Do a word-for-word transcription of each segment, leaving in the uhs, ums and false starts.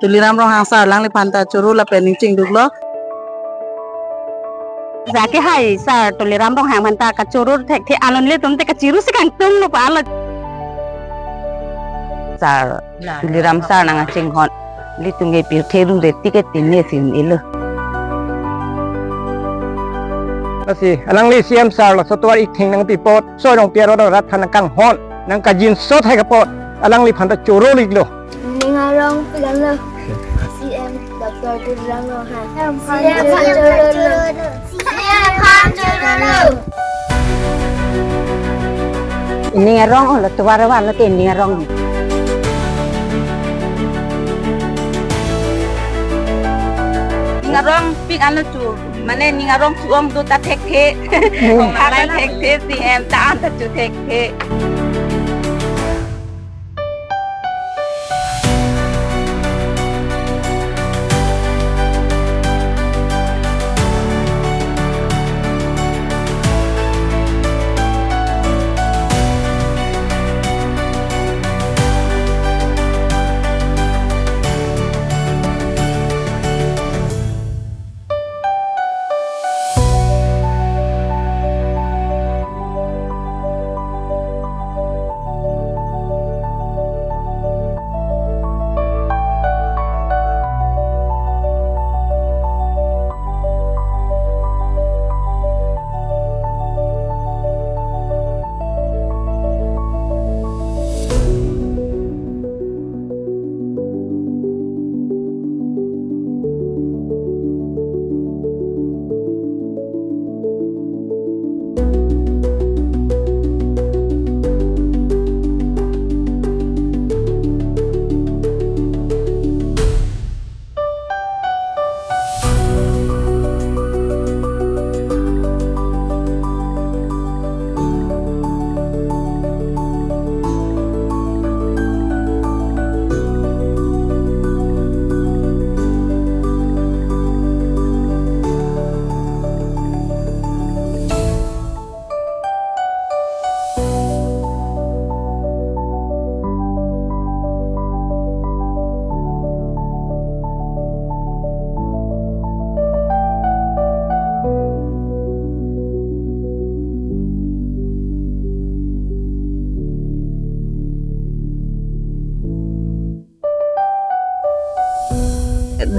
Tuliram Ronghang sir alangliphan ta choro lapen ning chingduklo. Jake hai sir Tuliram Ronghang aphan ta kachoro thekthe, alon ilitum te kachiru si kangtunglo pa alo. Sir Tuliram sir nangkachinghon, ilitum ke pirthe ru re ticket tin ne sin ilo. Lasi alangli C M sir laso tovar itheng nangpi apot, Soi Rongpi arat arat aphan nangkanghon, nangkajinso thek apot alangliphan ta choro liklo. Ning arong pik-anlo? C M Doctor Tuliram Ronghang. C M aphan chorolo. C M aphan chorolo. Ning arong lo, tovar avan lo ke ning arong. Ning arong pik-anlo chu. Mane ning arong chu-ong do ta thekthe. Ong ta thekthe, C M ta an ta chu thekthe.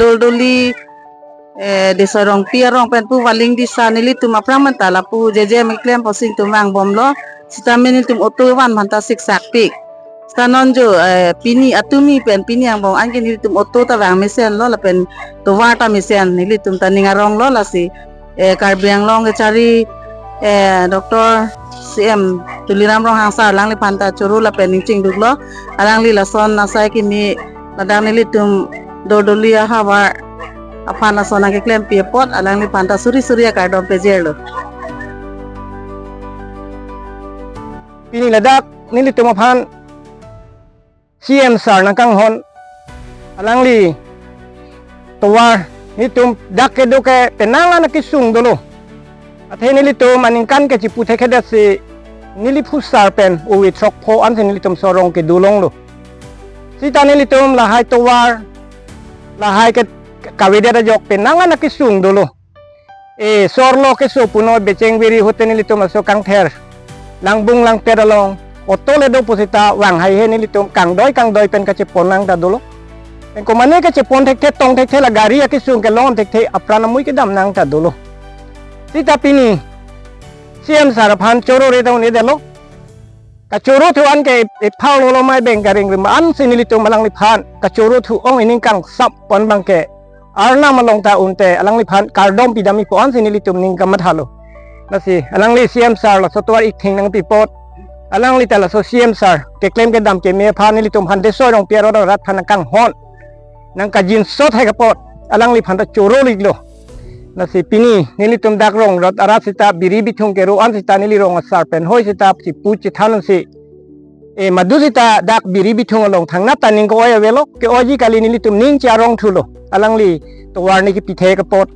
Doldoli, eh, Desa Rongpi arong pen pu Valing Disa nelitum aphrang menta lapu J J M keklem posing tum vangbomlo. Sitame nelitum auto van aphan ta siksak pik. Sita non jo, eh, pini atumi pen pini angbong anke nelitum auto ta vang mesenlo lapen tovar ta mesen, nelitum ta ning aronglo lasi. Eh, Karbi Anglong kechari, eh, Doctor C M Tuliram Ronghang sir alangliphan ta choro lapen ning chingduklo. Alangli lason asai kimi ladak nelitum Doldoli ahavar aphan lason nangkeklempi apot alangliphan ta suri suri akardom pejirlo. Pini ladak nelitum aphan C M sir nangkanghon, alangli tovar nelitum dak kedo ke penang an akesung dolo. Athe nelitum aningkan ke chipu thekthedet si neli phusar pen ove throk pho ansi nelitum sorong kedo longlo. Sita nelitum lahai tovar, lahai ke kavedet ajok penang an akesung dolo. E, sorlo keso punoi becheng viri ahut te nelitum laso kangther langbung langpet along auto le do pusita vang haihe nelitum kangdoi kangdoi pen kachepon nang ta dolo. Pen komane kachepon thekthe tong thekthe la gari akesung kelong thekthe apran amui kedam nang ta dolo. Sita pini C M sir aphan choro re ta un-edetlo. Kachoro thu an ke ephal lolo mai beng karing rim ansi nelitum alangliphan kachoro thu ong ining kangsap pon abang ke Arnam along ta unte alangliphan kardom pidamji pu ansi nelitum ning kamathalo. Lasi alangli C M sir laso tovar itheng nangpi apot, alangli ta laso C M sir keklem kedam keme aphan nelitum aphan Desa Rongpi arat arat aphan nangkanghon, nangkajinso thek apot alangliphan ta choro liklo. Lasi pini nelitum dak rong rot arat sita biri bithung kero an sita neli rong asar pen hoi sita chipu chethan si, e, madu sita dak biri bithung along thangnat ta ning ke-oi avelo, ke-oiji kali nelitum ning charong thulo. Alangli tovar ne kepi thek apot.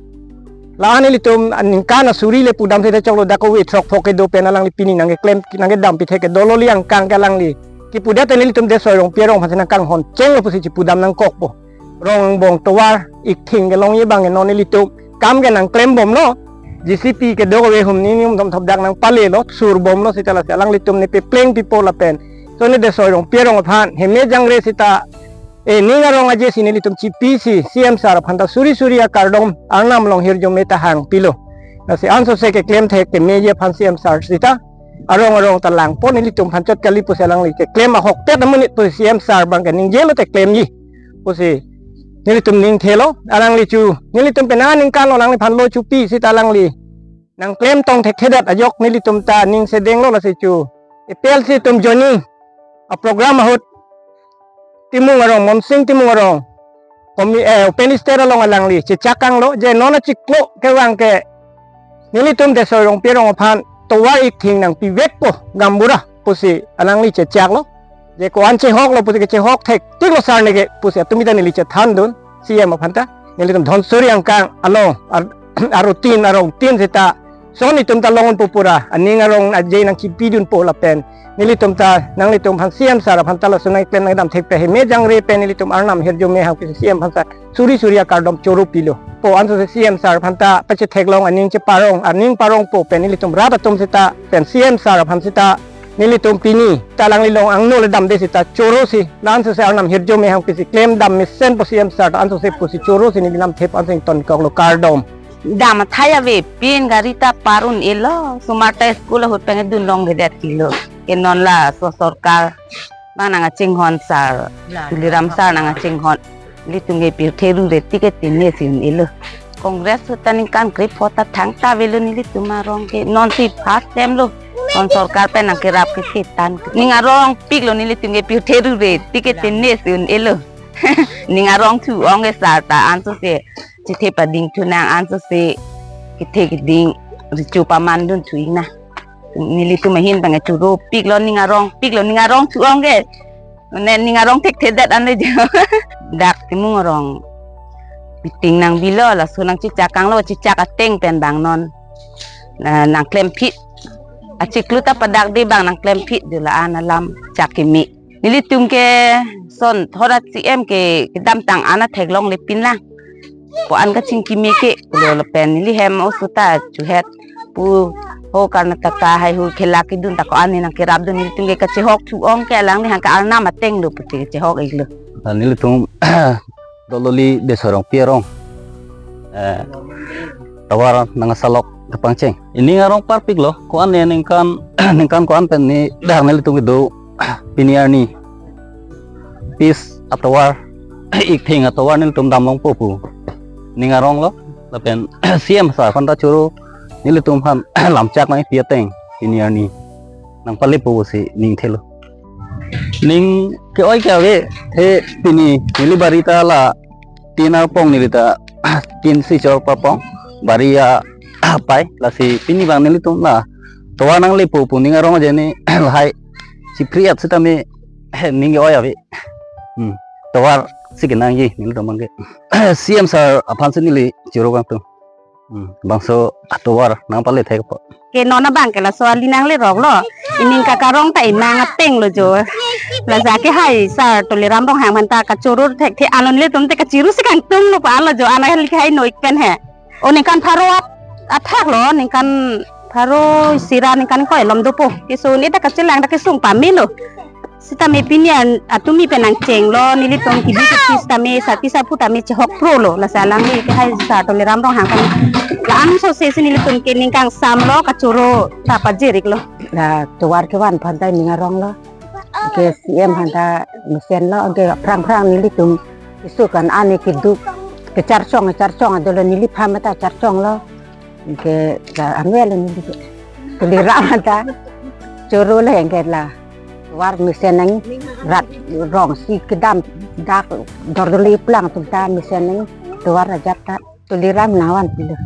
La-an nelitum aningkan asuri le pudam seta choklo, dak kove throk phok kedo pen alangli pini nangkeklem nangkedam pithe ke Dololi angkang ke alangli kipudet nelitum Desoi Rongpi arong aphansi nangkanghon chenglo pusi chipudam nangkokpo. Rong angbong tovar ikthing kelongji abang non nelitum kam ke nangklem bomlo. J C B kedo kove hum ni ni um thom thop dak nangpalelo, sur bomlo seta lasi alanglitum ne pepleng pipo lapen. So ne Desoi Rongpi arong aphan heme jangre seta, e, ning arong aje si nelitum chipisi C M sir aphanta suri suri akardom Arnam along hirjume ta hangpilo. Lasi ansose keklem thek kemeji aphan C M sir seta arong arong ta langpo, nelitum aphan chot kali pusi alangli keklem ahokpet amonit pusi C M sir abang ke ningjelo te klemji pusi nelitum ningthelo. Alangli chu nelitum penang aningkan lo, alangliphan lo chupi seta alangli nangklem tong thekthedet ajok nelitum ta ning sedenglo, lasi chu A P L C atum joining aprogram ahut Timung arong, Monsing Timung arong, komi-, eh, open stage along alangli chechak kanglo, je non achiklo kevang ke nelitum Desoi Rongpi arong aphan tovar ikthing nangpivekpo gaonbura pusi alangli chechaklo. Je ko-an chehoklo pusi kechehok thektiklo sir neke pusi atum ita neli chethandun C M aphanta. Nelitum Dhonsuri angkang along ar-, arutin arong tin seta son itum ta long unpo pura, aning arong aje nangchipidunpo lapen nelitum ta nanglitum aphan C M sir aphanta laso nangklem nangdam thekpe heme jangre pen nelitum Arnam hirjume hangpisi C M aphanta suri suri akardom choro pilo. Po ansose C M sir aphanta pachetheklong, aning cheparong, aning parongpo pen nelitum rat atum seta pen C M sir aphan seta nelitum pini ta alangli long angno le damde seta choro si, la ansose Arnam hirjume hangpisi klemdam mesenpo C M sir ta ansose pusi choro si neli lamthe ansi tonkoklo, kardom. Dam athai avepin gari ta par un-elo, osomar ta school ahut pangdun longledet pilo. Ke non laso sorkar abang nangkachinghon sir, Tuliram sir nangkachinghon. Nelitum ke pirthe rure tik ke tine si un-elo. Congress ahut ta ningkan krepho ta thangta avelo nelitum arong ke. Non si first time lo. Non sorkar pen nangkerap ke setan. Ning arongpiklo nelitum ke pirthe rure tik ke tine si un-elo. Ning arong thu-ong ke sir ta ansose chethe padingthu nang, ansose kethe keding recho pamandun thu-ik nang. Nelitum ahin abang choropiklo, ning arongpiklo, ning arong thu-ong ke. Ne ning arong thekthedet an le jo. Dak Timung arong meeting nangbilo, laso nangchechak kanglo, chechak ateng pen abang non, eh, nangklem phit. Achiklo ta padakde abang nangklem phit, jo la-an alam chak keme. Nelitum ke son thora C M ke kedamtang an atheklonglepin lang. Ko-an kachingkime ke, pulo lapen neli hem oso ta chuhet pu ho Karnataka haihui khela kedun ta ko-an ne nangkerapdun, nelitum ke kachehok thu-ong ke alangli hangke Arnam ateng lo pusi kachehok-iklo. Ah, nelitum Dololi Desoi Rongpi arong, eh, tovar nangkasalok kapangcheng. Ining arong parpiklo, ko-an ne ningkan, ningkan ko-an pen ne dak nelitum kedo pini arni. Pis atovar, ikthing atovar nelitum damlongpo pu ning aronglo, lapen C M sir aphanta choro nelitum aphan lamchak nangpi ateng pini arni nangpalepo pusi ningthelo. Ning ke-oi ke ave, the pini neli bari ta la tin arpong neli ta tin si chor parpong bari apai, lasi pini abang nelitum la tovar nanglepo pu ning arong aje ne lahai chipri-et sitame ning ke-oi ave. Hmm. Tovar si kenangji nelitum abang ke. C M sir aphansi neli choro kangtung. Hmm. Bangso atovar nangpale thekpo. Ke non abang ke laso ali nangleroklo. Ining kakarong ta imang ateng lo jo. La ja ke hai sir Tuliram Ronghang aphanta kachoro thekthe, alon le tum te kachiru si kangtunglo pa lo jo, ana hali ke hai no-ik pen he. O ningkan pharo at-, athak lo, ningkan pharo isi ra ningkan ingkoi alom dopo. Keso ne ta kachelang ta kesung pamelo. Sitame pini an atumi pen nangchenglo, nelitum kebi kepis tame, sarpi sarpo tame chehok pro lo, lasi alangli ke hai sir Tuliram Ronghang kan. La ansose si nelitum ke ning kangsamlo, kachoro ta pajiriklo. La tovar kevan aphanta ning aronglo. Ke C M aphanta mesenlo, ke aphrang phrang nelitum keso kan ane keduk, kecharchong, kecharchong adolo, neliphan ta charchonglo. Ke ka amel ni ke Tuliram ta choro le ke la tovar mesen nang rat rong si kedam dak Dordoli plang atum ta mesen nang tovar ajat ta Tuliram nangvanpilo.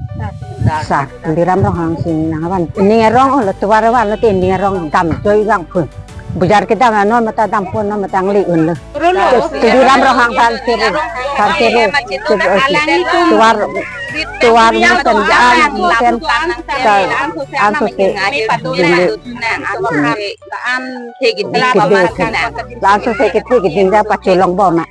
Sir Tuliram Ronghang si nangvan. Ning arong lo tovar vanlo te ning arong damjoi vangphu. Bujar kedam la non mata dampo non mata angli unlo. Tuliram Ronghang Phan Sere, Phan Sere, Sere Osi. Tuar, tuar mesen an, mesen ka, an sose. An the kethek, an sose kethek keding ja pacholongbom ma.